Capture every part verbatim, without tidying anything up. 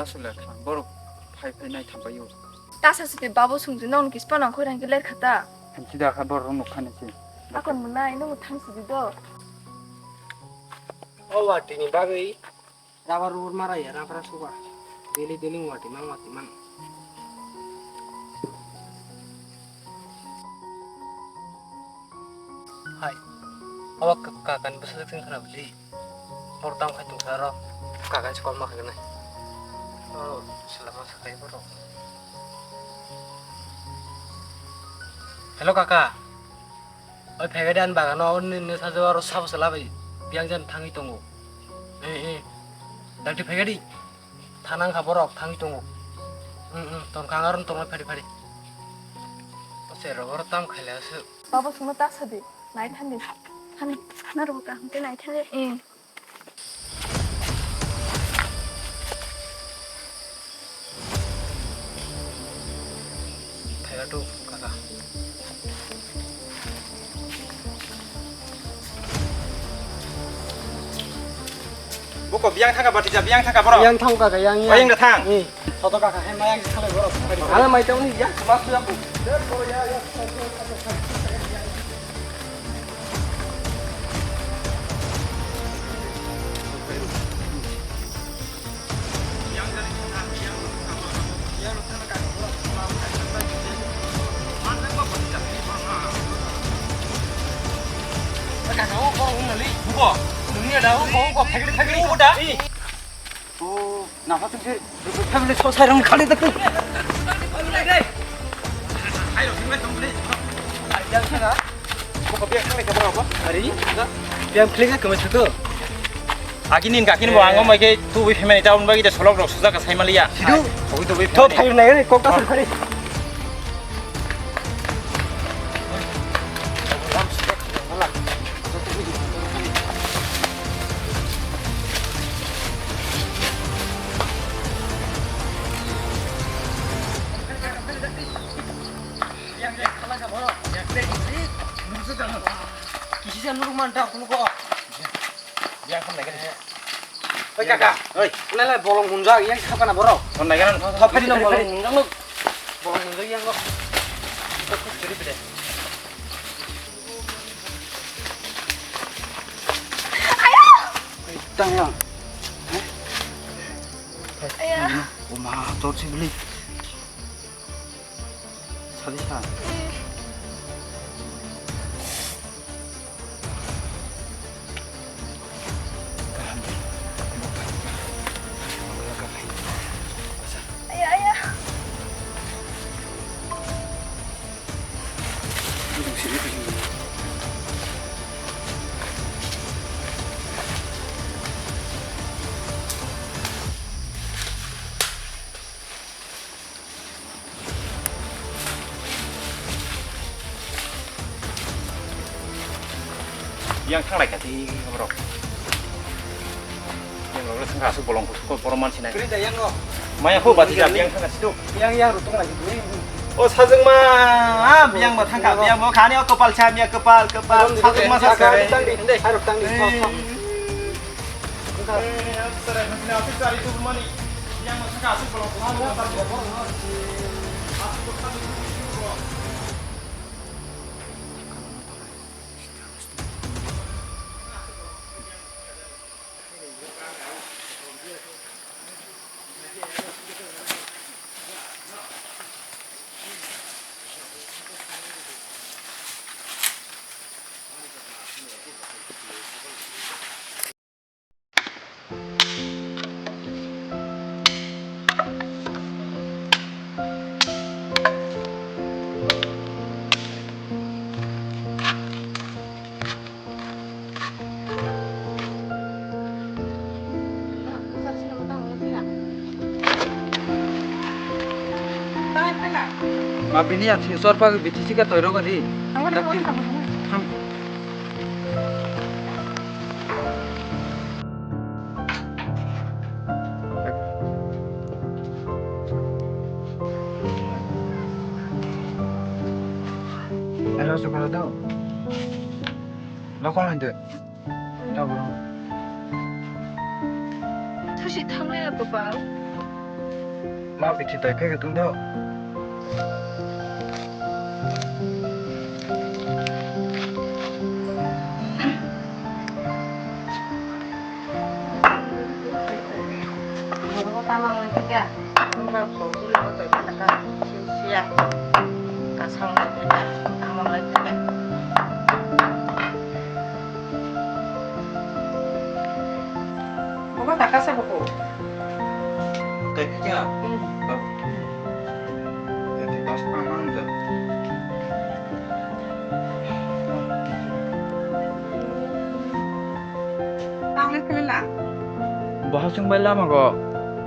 Aswk le kha, borok phai phai nai thampaio. Tasa site babo sungju nong kis panang khoi rang ler khata. Hamsi da kha borok nuk khani si. Akon munai nung thang sidi do. O watini bagwi rubber rubber mara ya, rubber suba. Daily daily wati mang, wati mang. Hai. Awa kakani bwsajwk sing khana bwli. Bor tam khai tongsa ro. Kakani se kolma khai nai. O, selama sakai borok. Hello kaka. Oi phegadi an bagano, o nini sajwk aro sabo sela bai. Biyang jan thangwi tongo. Eh, eh. Dakti phegadi. Thanang kha borok thangwi tongo. Hmm, hmm, tongkha ang aron tongnai phari phari. O cherok oro tam khaile aswk. Babo sungno ta sadi, nai thani. Thani. Narwgo kaham khe nai thani. Hmm. Phaiga tu kaka. Buko biyang thangka bati ja biyang thangka borok. Yang thang kaka yang yang. Yang da thang. Eh. Soto kaka hai mayang salai borok. Ala mai tawni ya mas ya. Buko, nungni ada buko, buko, phagri, phagri, buko da. Oh, napa tu sih? Family so saya orang kali tak. Buko biar kali ke berapa? Hari ini? Biar klik ke masuk tu. Akin in kakin bo ang mai ke tu wi family town bagi de solok rok sujak ka sai maliya. Sidu. Oi tu wi. Thop thop nai kok ta sar khari. Kisi se nuruk man ta kunu ko. Biang kham nai gani. Oi kaka, oi, nai lai bolong munjak, yang saka na borok. Hon nai gani. Thop phari nang bolong munjak nuk. Bolong munjak yang nuk. Thop thop chiri pide. Tang yang. Aya. O ma, tor si beli. Sadi sa. Aya, aya. Yang thanglai kha tei borok. Yang rok le thangkha aswk bolong kosok khe borok mansinai. Kri da yang rok. Maya kho bati da yang thangkha situ. Yang yang rok tonglai khe. O sajwkma, ah, yang ba thangkha, yang bo khani o kopal cha, miya kopal, kopal, sajwkma sa. Tangdi, tangdi, tangdi. Hai rok tangdi. Thok, thok. Ma bini ya future pa biti sika toiro gari. Ang wala Tapi wala tama. Ham. Ero sukara do. Lokol hande. Tabro. Thusi thanglai ya kopal. Ma bithi tai phege tong do. Borok tamang lai kha. Wngkha bo bwrwi bo twi kha ta. Sia. Kasang lai kha. Tamang lai kha. Bobo ta kasa bobo. Tei kha. Hmm. Tei kasa mang ja. Tang le phele la. Bo hasung bai lama go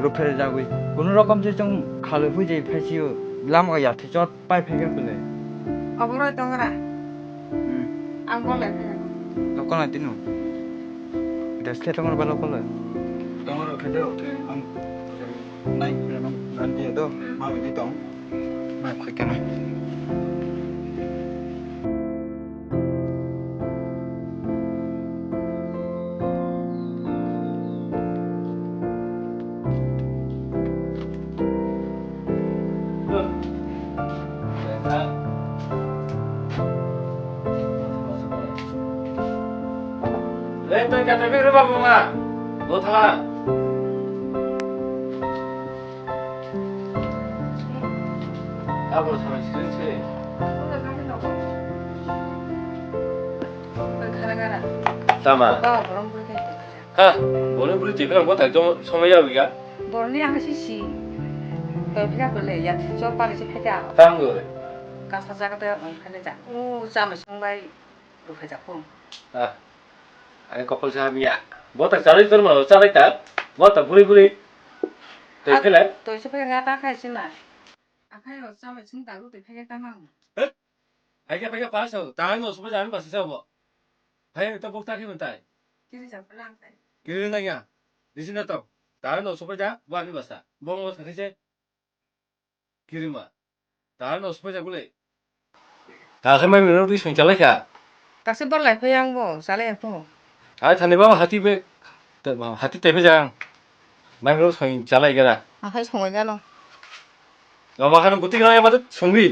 ruphere jagwi. Kunu rokom se chwng khalwi phui jai phai sio. Lama go yathai chot pai phai khe bwle. Obo roi tong ra. Hmm. Ang bo le phai. Lokol na tinu. Desle tong ra ba lokol le. Tong ra khe do. Ang nai phai no. Nang dia do. Ma ni tong. Ma khoi khe nai. Lei tong kata bik rwba buma. Bo thala. Abo sama siring siring. Tama. Ha, boni bwrwi twi phela bo tak jom somai ya biga. Borni ang si si. Twi phela bole ya so pali si pheta. Tang go. Kasa jaga te ang phela ja. O jama sung bai. Rukhe jaku. Ah. Ai kokol sa biya. Bo ta chalai tor ma chalai ta. Bo ta buri buri. Tei phele. Toi se phele nga ta khai sina. Akhai ro sa mai sing ta ru te phele ta mang. Eh? Hai ke phele pa so. Ta no so ja ba sa bo. Hai ta bok ta ki mun tai. Kiri ja plang tai. Kiri na ya. Di sina to. Ta no so ja ba ni ba sa. Bo mo sa ke se. Kirima. Tar no spai jagule. Ta khe mai mero di song chalai kha. Ta se bor lai phai ang bo chalai ang pho. Ai thani ba hati be. Hati te phai jang. Mai mero song chalai gara. Akhai song gano. Ga ma khan buti gara ma song bi.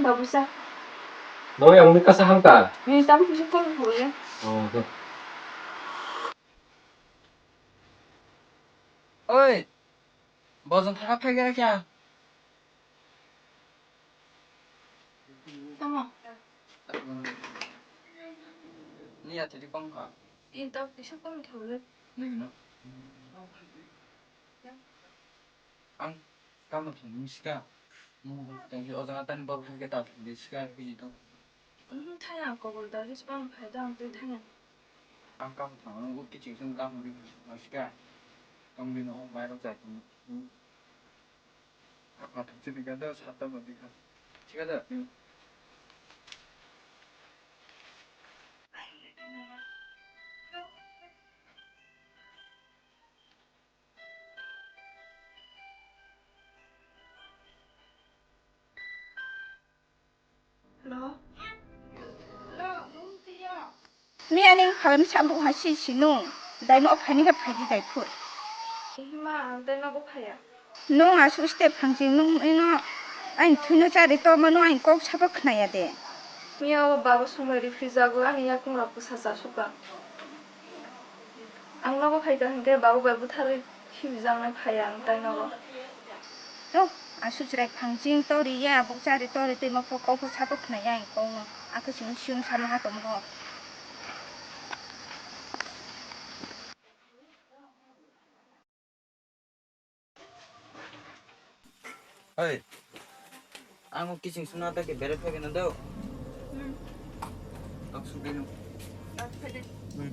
Babusa. Bawa yang mereka saham ta? Ni tam kisi pun boleh. Oh, oke. Oi. Bozon thaka phai kya? Tamo. Ni ati di kong ka. Ni to kisa kong thole. Ni no. Ang kamo thong ni sika. Tang si ojang atan bor ke ta thong ni sika ki to. Hmm, thaya ko bol da his bang phai dang tu thaya. Ang kamo thong ang u kiching sung kamo ni sika. Kamo ni no mai rok jai. Athang chini ganda satta mati kha. Chikada? Hello? Hello, ni ani phalni sabu ha si si nung. Dai no phaini khe phaidi dai phur. Hima, ang dai no bo phaya. Nung asu step phangsi nung ino ain thuino chari to mano ain kok sabo khnaya de. Miya o baba sumai ri phrijago ani yakung rok bwsa cha suka. Ang nogo phaikha hinkhe babu bai butharwi khibijaknai phaiya ang tai nogo. To, aswk chwrai phangching tori ya, bukchari tori twi mokho kokho sabo khwnai ya ang kokno. Akhe chwng siyung sama ha tongmo. Oi, ang o kiching suna ta ke bere phai gana do. Hmm. Tok suk dino. Ah, phai de. Hmm.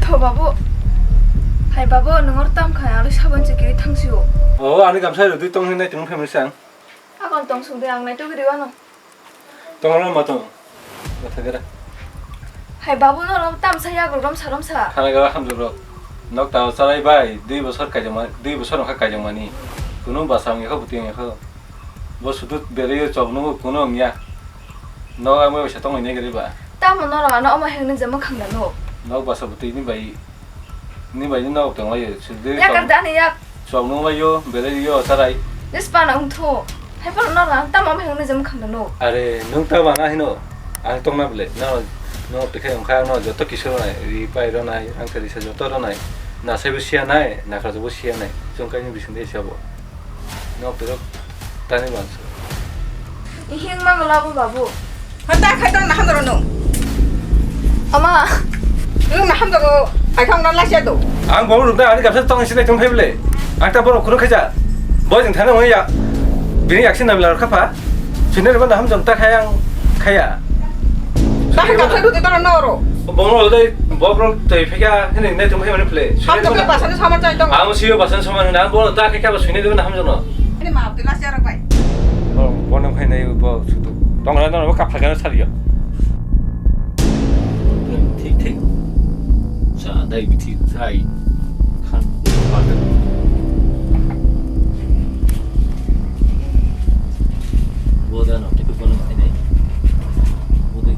Tho babu. Hai babu, nwng oro tam khai, ano sabon se kiri thang sio. O, ani gamsa rwdwi tong hinai tong phaimani sang. Ang sungde ang naitugwi rw ano. Tongna ma tong. Kotha kera. Hai babu norok tamsa yagrok romsa romsa. Khana gara hamjak rok. Nok ta chalai bai, dui bosor kaijak ma, dui bosor wngkha kaijak mani. Kunu basa wngya kho, bwtwi wngya kho. Bo sudu berwi chok nungo kunu wngya. Nok ang bai waisa tongwi nai gari ba. Tamo norok ano omo hengni je mwkhang da nuk. Nok basa bwtwi ni bai. Ni bai ni nok tong laio, sidi Yak tong. Ar dani yak. Chok nung laio, belai yo charai. Nis pana ungthu. Hai pala nor ang tamo mai hwnwi jam khang no. Are, nung ta bana hino. Ang tong na bele. No, no, tei khe wngkha no joto kisu ronai, ri pai ronai, ang teri sa joto ronai. Na sai bo siya nai, na kha bo siya nai. Chong kai ni bising de siya bo. Nok terok tani manso. Ihing ma gola bo babu. Hata khai tong na hamdoro no. Ama. Nung na hamdoro ai thong na lasia do. Ang bo ruk da ani kapsa tong sinai tong phai bele. Ang ta borok khuru khaja. Bo jing thana wngya. Bini yaksin namla kha pha. Sini reba na hamjong ta khayang khaya. Ta hai kapsa do te tong na oro. Bo mo dai bo bro tei phika hini ne tong phai mani phle. Hamjong ke pasani samar chai tong. Ang siyo pasani samar na bo ta khai ka ba sini de na hamjong no. Ini maaf, tilas ya, Rak, bai. Oh, bono khai nai bo sutu. Tong ra no bo kapha gana sariyo. Thik, thik. Sa dai bithi sai. Khan. Bo da no, tiku bono khai nai. Bo dai.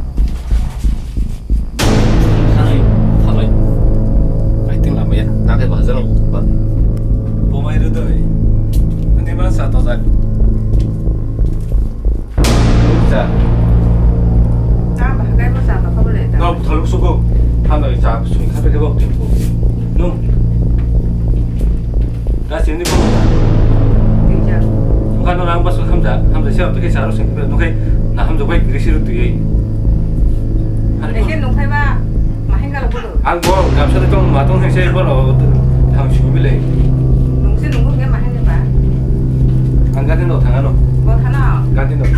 Hai, thalai. Ai, ting lama ya. Nang khe bahasa nang ba. Bomai rudoi. Ani ma sa to jak. Sa. Ta ba, kai bo sa ba, khobor le ta. No, thaluk suko. Hambai sa sui kha pe bo. No. Gas ini pun. Tijak. Bukan orang pas hamja, hamja siapa tuh kayak seharus yang kita tuh kayak nah hamja baik diri siru tuh ya. Ese nungkhai ba, mahing kalau bodo. Ang bo gamsa de tong ma tong hengse bo ro thang sui bile. Nungse nunggu ke mahing ba. Ang gati no thang ano. Bo thana. Gati no.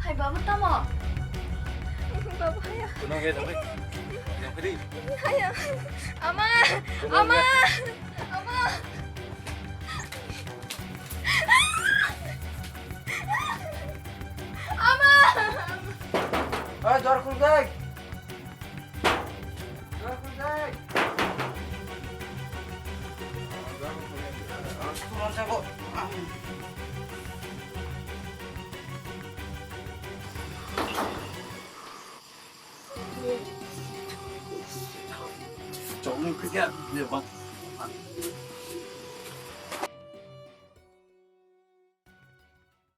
Hai babu tamo? Babu haya. Kunang ya, jangpai. Jangpai di. Haya. Ama, ama, ama. Ama. Ah, jor khulgai.